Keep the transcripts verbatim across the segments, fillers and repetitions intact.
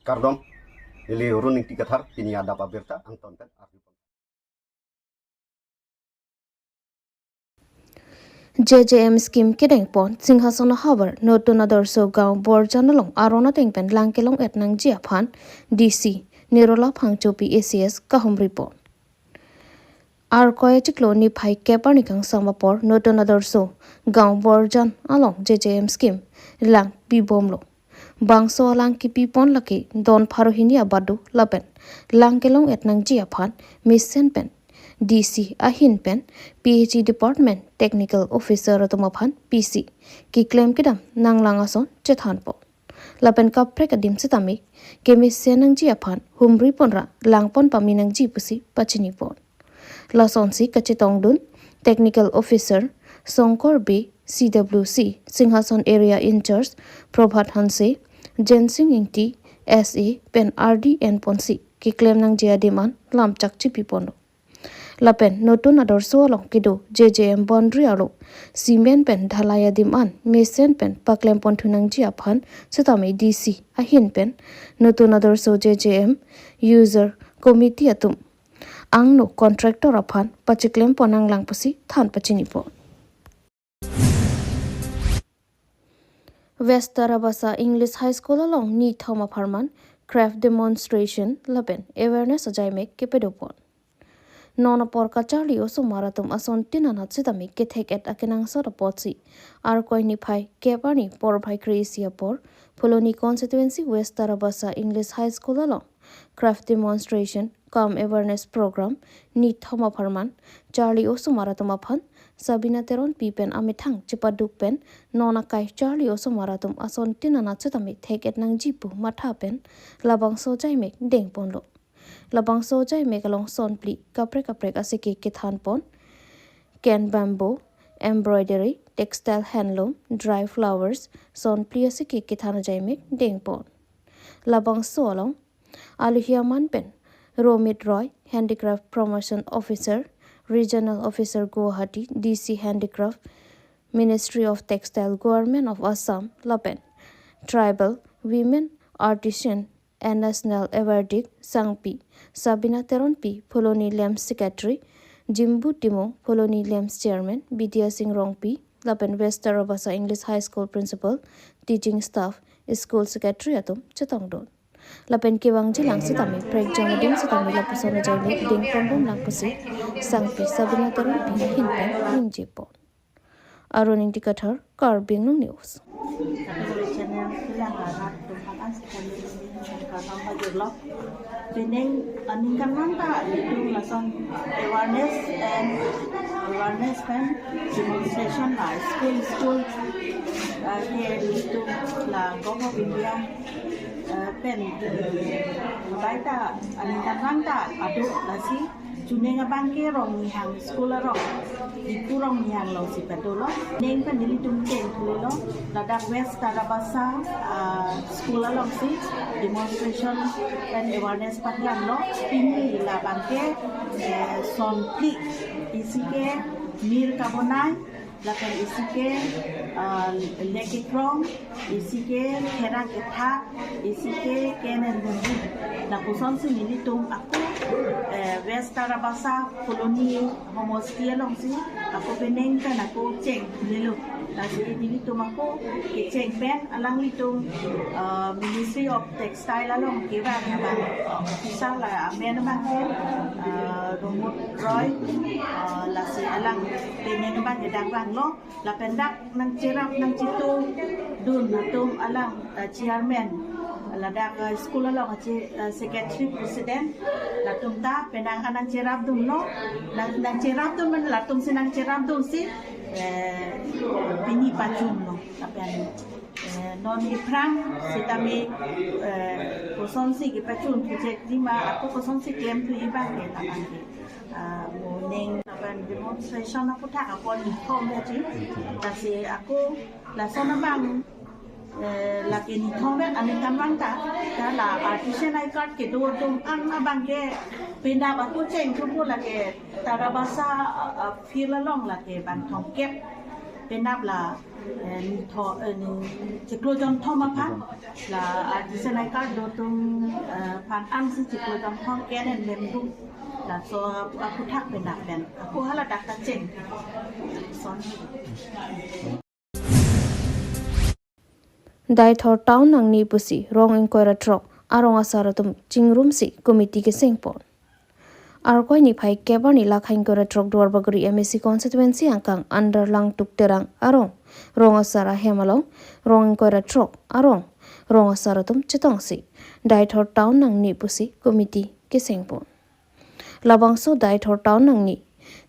Kardom, neli Arun Ingti Kathar, pini adap abirta angton pen arjupon. J J M scheme kedengpon Singhason ahavar Notun Adarsho Gaon Borjan along aron ateng pen lang kelong-et nangji aphan D C Nirola Phangchopi A C S kahumripon. Arkoi achiklo niphai kep arni kangsam apor Notun Adarsho Gaon Borjan along J J M scheme lang pibomlo. Bangso alang kipipon lake don pharo hini abadu lapen lang kelong-et nangji aphan mesen pen D C ahin pen P H E department technical officer atum aphan P C keklem kedam nanglang ason chethanpon. Lapen kaprek adim setame kemesen nangji aphan humripon ra langpon pame nangji pusi pachinipon. Lasonsi kachetongdun technical officer Songkor Bey, C W C Singhason area in charge Prabhat Hanse, Jensing Ingti, S A pen ardi enponsi keklem nangji adim an lam chakchipiponlo. Lapen Notun Adarsho along kedo J J M boundary arlo cement pen dhalai adim an mesen pen paklempon thu nangji aphan setame D C ahin pen Notun Adarsho J J M user committee atum angno contractor aphan pachiklempon nanglang pusi than pachinipon. West Tarabasa English High School along nithom apharman craft demonstration lapen awareness ajaimek kepadopon. Non apor kacharli osomar atum asontin anat setame kethek-et akenangsot apotsi Arkoi niphai kep arni porphai kre-isi apor Phuloni constituency West Tarabasa English High School along craft demonstration cum awareness program nithom apharman charli osomar atum aphan Sabina Teronpi pen amethang chepaduk pen non akai charli osomar atum asontin anat setame thek-et nangji pu matha pen labangso ajaimek dengponlo. Labangso ajaimek along sonphli kaprek kaprek aseke kethanpon, cane bamboo, embroidery, textile handloom, dry flowers, sonphli aseke kethan ajaimek dengpon. Labangso along alohi aman pen Romit Roy, Handicraft Promotion Officer, Regional Officer Guwahati, D C Handicraft, Ministry of Textile, Government of Assam lapen Tribal Women Artisan and National Awardee sangpi Sabina Teronpi, Phuloni Lamps Secretary, Jimbu Timung, Phuloni Lamps Chairman, Bidya Sing Rongpi lapen West Tarabasa English High School Principal, Teaching Staff, School Secretary atum chetongdun. Lapen kevangjilang setame prekjang adim setame lapuson ajaimek dengponbomlang pusi sangpi Sabina Teronpi ahin pen ningjepon. Arun Ingti Kathar, Karbi Anglong News. Channel kelang arat tum pakan sekali ini karbang pajirlo. Pining aningkan manta itu lason awareness and awareness pen demonstration la school school, eh, ke itu la Government of India, eh, pen baita aningkan manta adu lasi chuning abang ke Rongnihang school arong, Diphu Rongnihang alongsi padolo. Ning pen nelitum cheng thulo, ladak West Tarabasa, ah, school alongsi demonstration pen awareness paklang lo. Pini labang ke, eh, sonphli, isi ke mir kabonai, lapen isi ke, ah, lek kekrong, isi ke pherang kethak, isi ke kenen bumbu. Lapuson si nelitum ako, eh, West Tarabasa Phuloni homosti alongsi ako pining pen ako cheng lelo. Lasi nelitum ako kecheng pen alanglitum, eh, Ministry of Textile along kevang abang, sisa la amen abang ke, eh, Romit Roy, eh, lasi alang pining abang kedang vanglo. Lapen dak nangcherap nangchetongdun atum alang, eh, chairman, ladak, eh, school along achi, eh, secretary president, latum ta penang anang cherapdunlo, nang, nangcherapdun man latum si nangcherapdunsi, eh, pini pachunlo. Lapen, eh, non iphrang setame, eh, kosonsi kepachun kechek jima, ako kosonsi klem thu ibang ke labang ke. Ah, mo ning lapen demonstration aputhak apon nithom ya ji. Lasi ako lason abang, eh, lake nithom ya aningkan manta, ta la artisan I card kedo atum an abang ke pinap ako cheng thupo lake Tarabasa, ah, ah, field along lake bang thomkep. Penap la, eh, ni tho, eh, ni chiklo jonthom aphan, la, ah, Artisan I card do atum, eh, aphan ansi chiklo jonthom ke-en mem dum, laso aphuthak penap pen. Ako hala dak kacheng. Son. Deithor town nangni pusi rong ingkoi ra throk arong asar atum chingrumsi committee kesengpon. Arkoi niphai kep arni lakha ingkoi ra throk Duarbagori M A C constituency angkang under Langtuk Terang arong rong asar ahem along rong ingkoi ra throk arong rong asar atum chetongsi Deithor town nangni pusi committee kesengpon. Labangso Deithor town nangni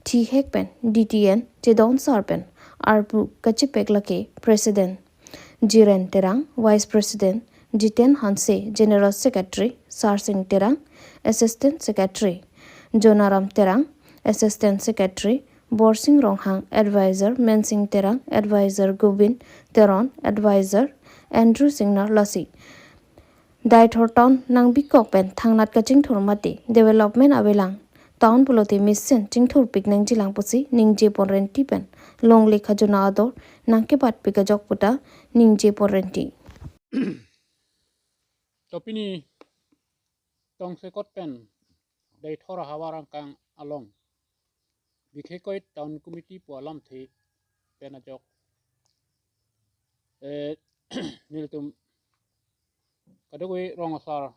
thihek pen D T N Chedon Sar pen arpu kachepek lake President Jiren Terang, Vice President Jiten Hanse, General Secretary Sarsing Terang, Assistant Secretary Jonaram Terang, Assistant Secretary Borsing Ronghang, Advisor Mensing Terang, Advisor Gobin Teron, Advisor Andrew Singnar lasi Deithor town nangbikok pen thangnat kachingthur mate development avelang, town pulote mesen chingthurpik nangjilang pusi ningje ponrenti pen longle khajona ador nangkebatpik ajok puta ningje ponrenti. To pini tongsekot pen Deithor ahavar angkang along Bikhekoit town committee pu alamthe pen ajok, eh, nelitum kadokave rong asar,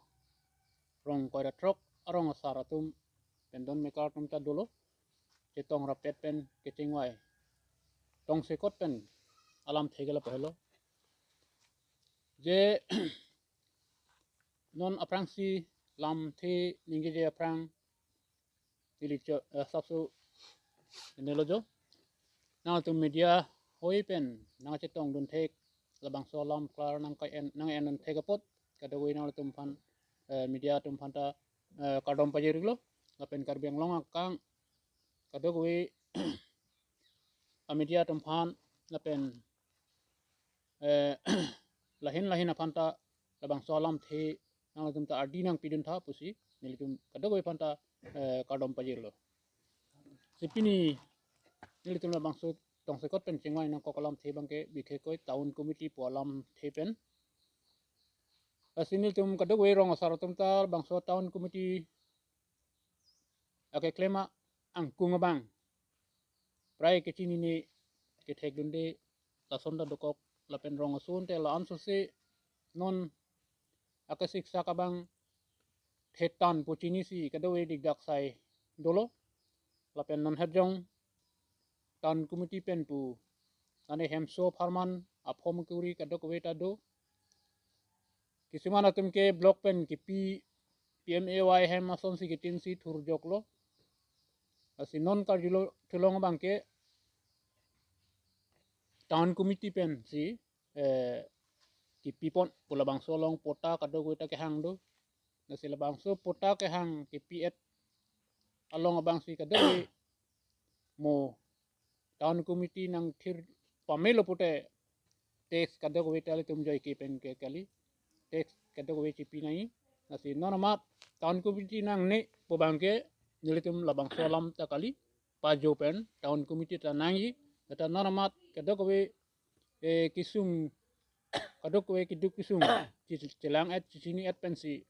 rong ingkoi ra throk arong asar atum pen don mekar atum ta dolo, chetong rapet pen kechengvai tongsekot pen alamthe ke lapu helo. Je non aphrangsi lamthe ningjeje aphrang neli cho, eh, sapso nelo jo. Nangtum media hoi pen nangchetongdun thek, labangso alam klar nang ka-en, nang-endun thek apot kadokave nangtum aphan, eh, media atum aphan ta, eh, kardom pajirlo. Lapen Karbi Anglong angkang kadokave a media atum aphan lapen, eh, lahin lahin aphan ta labangso alamthe nangtum ta ardi nangpidun tha pusi nelitum kadokave aphan ta, eh, kardom pajirlo. Si pini nelitum labangso tongsekot pen chengvai nangkok alamthe abangke Bikhekoit town committee pu alamthe pen. Lasi nelitum kadokave rong asar atum ta labangso town committee akeklem angkung abang prai kechinine kethekdunde lason ta dokok, lapen rong ason te la-an sose non akesiksak abang thetan pu chinisi kadokave dikdak sai dolo. Lapen non herjong town committee pen pu ane hemso apharman aphom kuri kadokave ta do. Kisuman atum ke block pen kipi P M A Y hem asonsi kitinsi thurjoklo. Lasi non karjulo thulong abangke town committee pensi, eh, kipipon pu labangso along patta kadokave ta kehang do. Lasi labangso patta kehang kipi-et along abangsi kadokave mo town committee nangthir pamelo pute tax kadokave ta ilitum joike pen ke kali, tax kadokave chipi nangji. Lasi non amat town committee nangne pu abangke nelitum labangso alam ta kali, pajo pen town committee ta nangji. Lata non amat kadokave, eh, kisung, kadokave keduk kesung chi-, chelang-et, chechini-et pensi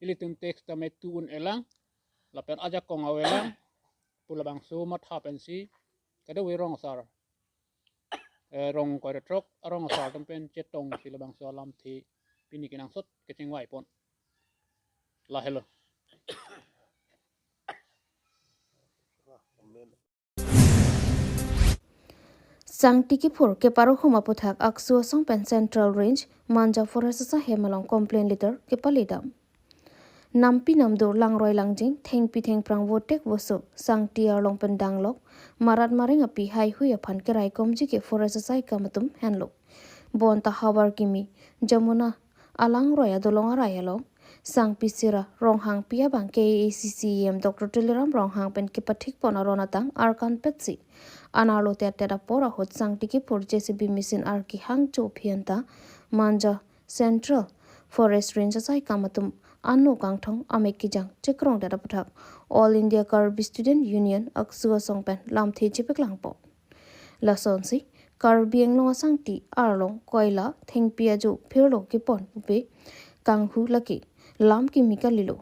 ilitum tax ta metu un-elang lapen ajakong avelang pu labangso matha pensi kadokave rong asar, eh, rong ingkoi ra throk arong asar atum pen chetongsi labangso alamthe pini kenangsot kechengvai pon. Lahelo. Sangti kiphur keparo hum aputhak ACSU asong pen Central Range Manja Forest asai hem along complaint letter kepaledam. Nampi namdur, langroi langjing, thengpi thengphrang, votek voso, sangti arlong pen danglok, marat mareng api haihui aphan keraikomji ke forest asai kam atum henlo. Bonta havar kimi Jamuna alangroi adolong arai along, Sangpi Sira Ronghangpi abang K A A C C E M Doctor Tuliram Ronghang pen kepathikpon aron atang arkan petsi, anerlo tet tet apor ahut sangti kiphur J C B machine arki hangcho aphi anta Manja Central Forest Range asai kam atum ano kangthong amek kejang chekrong det aputhak All India Karbi Student Union, ACSU asong pen lamthe chepaklangpo. Lasonsi Karbi Anglong asangti arlong koila thengpi ajo phirlo kepon pupe kanghu lake lam kimi kalilo.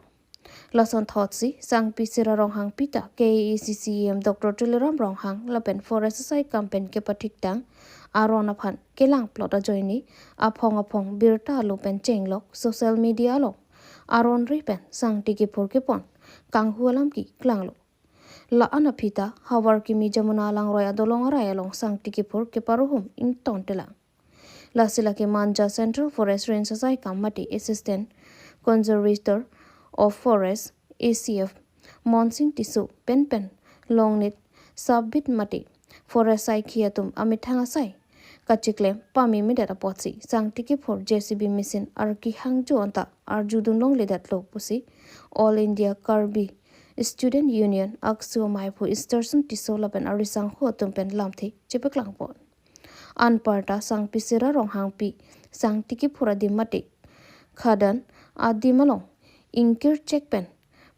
Lason thotsi Sangpi Sira Ronghangpi ta K A A C C E M Doctor Tuliram Ronghang lapen Forest asai kam pen kepathik tang aron aphan kelang plot ajoine aphong aphong birta alo pen chenglok social media along aron re pen sangti kephur kepon kanghu alam keklanglo. La-an aphi ta Havarkimi Jamuna alangroi adolong arai along sangti kephur keparohum ingtontelang. Lasi lake Manja Central Forest Range asai kam mate Assistant Conservator of Forest, A C F, Monsing Tisso penpen longnit sabbit mate forest saikhi atum amethang asai kachiklem pamemedet apotsi sangti kephur J C B machine arki hangjo anta arjudun longledetlo pusi All India Karbi Student Union, AKSU amaiphu Easterson Tisso lapen arisangho atum pen lamthe chepaklangpon. Anparta Sangpi Sira Ronghangpi sangti kephur adim mate khadan adim along ingkir chek pen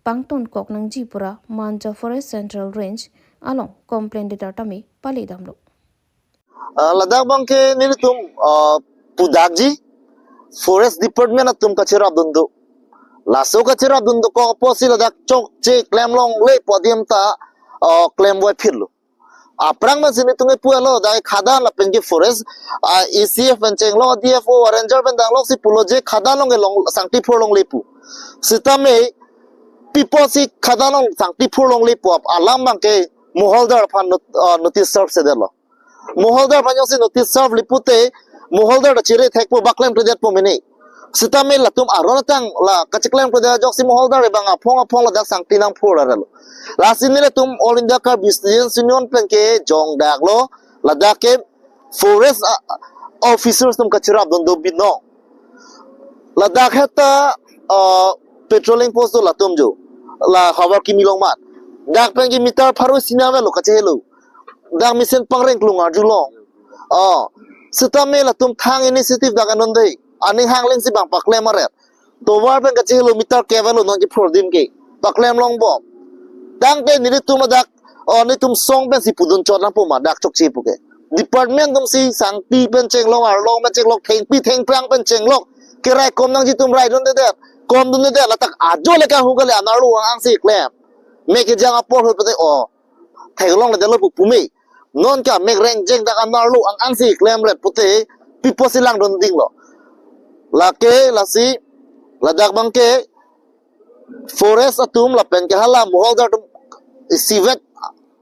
pangtonkok nangji pura Manja Forest Central Range along complaint letter tame pale damlo. Ah, ladak abangke nelitum ah, pudakji Forest Department atum kacherapdun do. Laso kacherapdun dokok apotsi ladak chokche klem longle pu adim ta ah, klem voiphitlo. Aphrang mansi nelitum kepu alo, dak khadan lapen ke forest ah, A C F pen chenglok, D F O, ranger pen dangloksi pulo je khadan along kelong sangti phur longle pu. Sitame pi apotsi khadan along sangti phur longle pu ap alam abangke moholdar aphan not- ah, notice serve sedetlo. Moholdar aphan jongsi notice serve le pute moholdar ta chiri thekpo, ba klemkledetpo mene. Sitame latum aron atang la kachiklemkledet ajoksi moholdar abang aphong aphong ladak sangti nangphur arlo. Lasi nelitum All India Karbi Students Union pen kejongdaklo, ladak ke forest ah, officers atum kacherapdun do binong. Ladak heta ah, patrolling post do latum jo, la Havarkimi along mat. Dak pen ke meter pharo sini avelo kachehelo. Dak mesen pangreng klung arjulong. Oh, sitame latum thang initiative dak anonde. Aning hang lengsi bang paklem aret. Tovar pen kachehelo meter kevelo non kephur adim ke. Paklem longbom. Tangte nelitum dak, oh, nelitum song pensi pudun chot nangpo ma dak chokche pu ke. Department atumsi sangti pen chenglok, arlong pen chenglok, thengpi thengphrang pen chenglok. Kerai kom nangji atum raidundedet, komdundedet, ladak ajo le kanghu kali, anerlo ang angsi klem. Mek kejang apor hut pute oh, theklongledetlo pu pume. Non ke mek rengjeng dak anerlo ang angsi klemret pute pi apotsi langdun dinglo. Lake lasi ladak abangke forest atum lapen ke hala moholdar atum isivet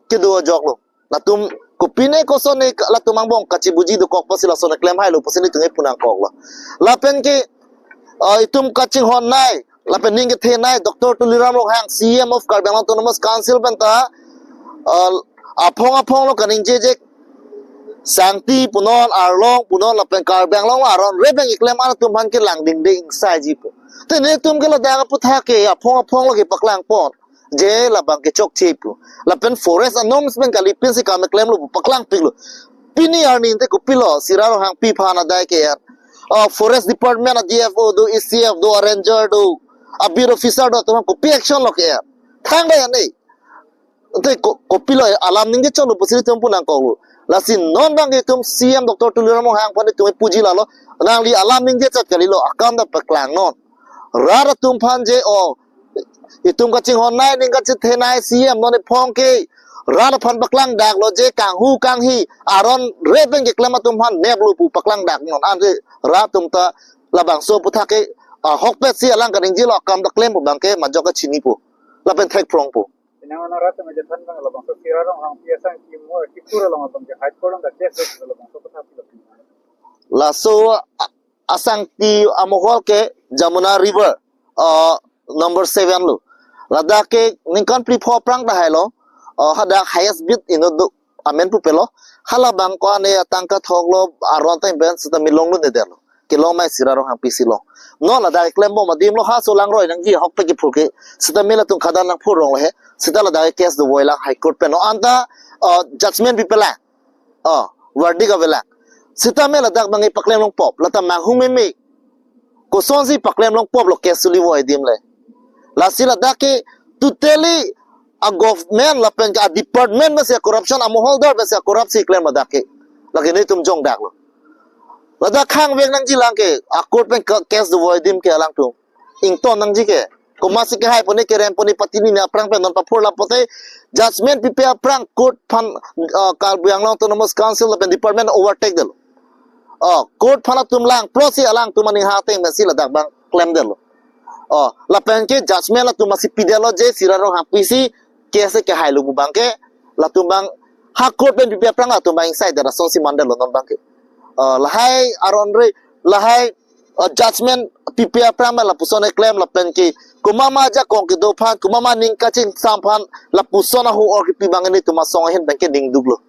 kedo ajoklo. Latum kopine kosonne latum angbong kachibuji dokok apotsi lason klem hailo pusi nelitum kepu nangkoklo. Lapen ke ah, itum kachinghonnei lapen ning kethenei Doctor Tuliram Ronghang, C E M of Karbi Anglong Autonomous Council pen ta ah, aphong aphong lo kaningjeje sangti punon, arlong punon lapen Karbi Anglong aron re pen keklem an atum aphan kelang dingding saijipo. Te nelitum ke ladak aputhak ke aphong aphong lo kepaklangpon. Je labang ke chokche pu. Lapen forest anorms pen kali pensi kam klemlo pu paklangpiklo. Pini arni te kopilo Sira Ronghangpi aphan adai ke-er. Ah, forest department a D F O do, A C F do, a ranger do, a beat officer do, atum kopi action lo ke-er. Thangdai ane. Te ko- kopilo alam ningje chotlo pusi nelitum pu nangkoklo. Lasi non abang itum C E M Doctor Tuliram Ronghang aphan itum puji lalo. Nangli alam ningje chot kalilo, akam ta paklangnon. Rat atum aphan je oh, itum kachinghonnei, ning kachethenei C E M non ephong ke rat aphan paklangdaklo je kanghu kanghi aron re pen keklem atum aphan neplo pu paklangdaknon. Ante rat atum ta labangso aputhak ke ahokpetsi alang kaningjelo, akam ta klem pu abangke majok kachinipo. Lapen thekphrongpo. Pinang ana rat me jathan bang labangso Sira Ronghangpi asangti mo kiphur along abangke High Court along ka case lo labangso aputhak lo. Laso a- asangti amohol ke Jamuna River ah, number seven lo. Ladak ke ningkan phli pho aphrang ta hailo. Ah, hadak highest bid inut do amen pupelo. Halabang ko ane atangka thoklo, aron ta impen sita milong lo nedetlo. Kelong mai Sira Ronghangpi si long. Non ladak klempo adim lo, ha so langroi nangji ahokpet kephur ke. Sitame latum khadan nangphur longle he. Sita ladak case dovoilang High Court pen. Non anta ah, judgment pipelang. Ah, verdict avelang. Sitame ladak abang paklem longpop, lata manghumeme. Kosonsi paklem longpoplo case suli voi adim le. Lasi ladak ke totally a government lapen ke a department pensi a corruption, a moholdar pensi a corrupt si klem ladak ke. Lake netum jongdaklo. Ladak khang vek nangji lang ke, a court pen ke case dovoidim ke alangtum ington nangji ke. Komatsi kehai pone kerem pone patini ne aphrang pen non paphurlap pote judgment pipe aphrang court aphan, uh, Karbi Anglong Autonomous Council lapen department overtake detlo. Oh, court aphan atum langplot si alangtum aning hateng pensi ladak abang klemdetlo. Oh, lapen ke judgment latum asi pidetlo je Sira Ronghangpi si case kehailo pu abang ke latum abang ha court pen pipe aphrang latum abang inside lason si mandetlo non abang ke. Oh, lahai aron re lahai, uh, judgment pipe aphrang ma lapuson eklem lapen ke komat ma ajakong kedo aphan, komat ma ning kachingsam aphan lapuson ahu or kepi abang netum asong ahin abang ke ningduklo.